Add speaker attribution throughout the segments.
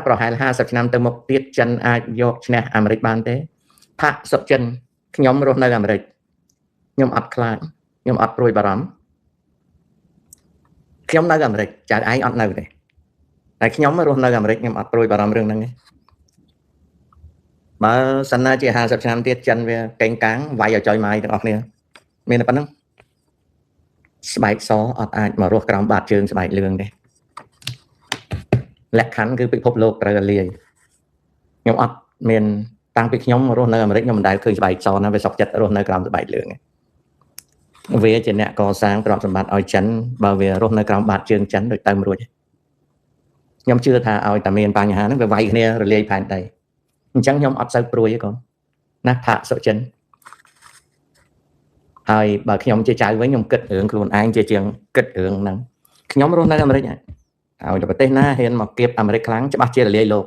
Speaker 1: ប្រហែល50ឆ្នាំទៅមុខទៀតចិនអាចយកឈ្នះអាមេរិកបានទេផាក់សុចិនខ្ញុំរស់នៅអាមេរិកខ្ញុំអត់ខ្លាចខ្ញុំអត់ព្រួយបារម្ភខ្ញុំនៅអាមេរិកចៅឯងអត់នៅទេតែខ្ញុំរស់នៅអាមេរិកខ្ញុំអត់ព្រួយបារម្ភរឿងហ្នឹងទេបើសិនណាជា50ឆ្នាំទៀតចិនវាកេងកាងវាយឲ្យចុយម៉ាយទាំងអស់គ្នាមានតែប៉ុណ្្នឹងស្បែកសអត់អាចមករស់ក្រោមបាតជើងស្បែកលឿងទេលក្ខខណ្ឌគឺពិភពលោកត្រូវលាយខ្ញុំអត់មានតាំងពីខ្ញុំរស់នៅអាមេរិកខ្ញុំមិនដែលឃើញស្បែកសណាវាសុខចិត្តរស់នៅក្រោមស្បែកលឿងវាជាអ្នកកសាងទ្រព្យសម្បត្តិឲ្យចិនបើវារស់នៅក្រោមបាតជើងចិនដូចទៅមិនរួចខ្ញុំជឿថាឲ្យតែមានបញ្ហាហ្នឹងវាវាយគ្នារលាយផែនដីអញ្ចឹងខ្ញុំអត់សូវព្រួយទេកូនណាផាក់សុចិនហើយបើខ្ញុំជាចៅវិញខ្ញុំគិតរឿងខ្លួនឯងជាជាងគិតរឿងហ្នឹងខ្ញុំរស់នៅអាមេរិកឲ្យតែប្រទេសណាហ៊ានមកគៀបអាមេរិកខ្លាំងច្បាស់ជារលាយលោក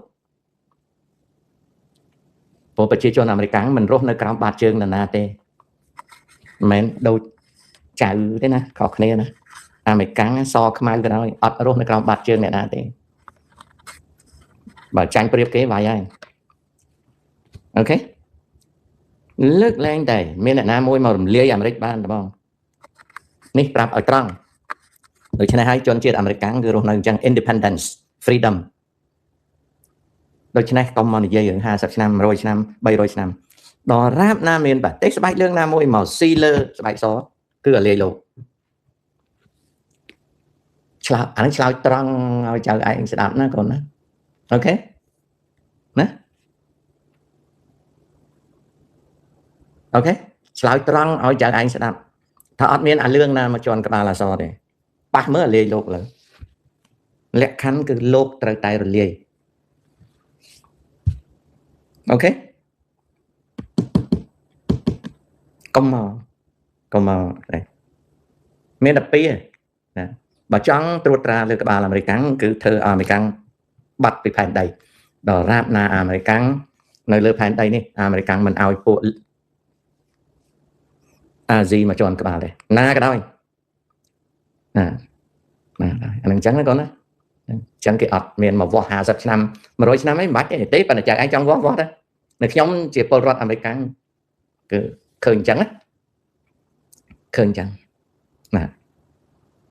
Speaker 1: ព្រោះប្រជាជនអាមេរិកមិនរស់នៅក្រោមបាតជើងនរណាទេមិនមែនដូចចៅទេណាខុសគ្នាណាអាមេរិកសខ្មៅក៏ដោយអត់រស់នៅក្រោមបាតជើងអ្នកណាទេបើចាញ់ប្រៀបគេវាយហើយអូខេលើកលែងតែមានអ្នកណាមួយមករំលាយអាមេរិកបានតបងនេះប្រាប់ឲ្យត្រង់ដូច្នេះហើយជនជាតិអាមេរិកគឺរស់នៅអញ្ចឹង independence freedom ដូច្នេះកុំមកនិយាយរឿង50ឆ្នាំ100ឆ្នាំ300ឆ្នាំដល់រាបណាមានប្រទេសស្បែកលឿងណាមួយមកស៊ីលើស្បែកសគឺអាលាយលោកឆ្លើយអានឹងឆ្លើយត្រង់ឲ្យចៅឯងស្ដាប់ណាកូនណាអូខេណាអូខេឆ្លើយត្រង់ឲ្យចៅឯងស្ដាប់ថាអត់មានអាលឿងណាមកជន់ក្បាលអសទេប៉ះមើលអាលាយលោកលើលក្ខខណ្ឌគឺលោកត្រូវតែរលាយអូខេកុំមកមានតែពីរណាបើចង់ត្រួតត្រាលើក្បាលអាមេរិកគឺធ្វើឲ្យអាមេរិកបាត់ពីផែនដីដល់រាបណាអាមេរិកនៅលើផែនដីនេះអាមេរិកមិនឲ្យពួកអាស៊ីមកជន់ក្បាលទេណាក៏ដោយណាណាអានឹងអញ្ចឹងណាកូនណាអញ្ចឹងគេអត់មានមកវាស់50ឆ្នាំ100ឆ្នាំអីមិនបាច់ទេប៉ុន្តែចៅឯងចង់វាស់វាស់ទៅនៅខ្ញុំជាពលរដ្ឋអាមេរិកគឺឃើញអញ្ចឹងណាឃើញអញ្ចឹងណា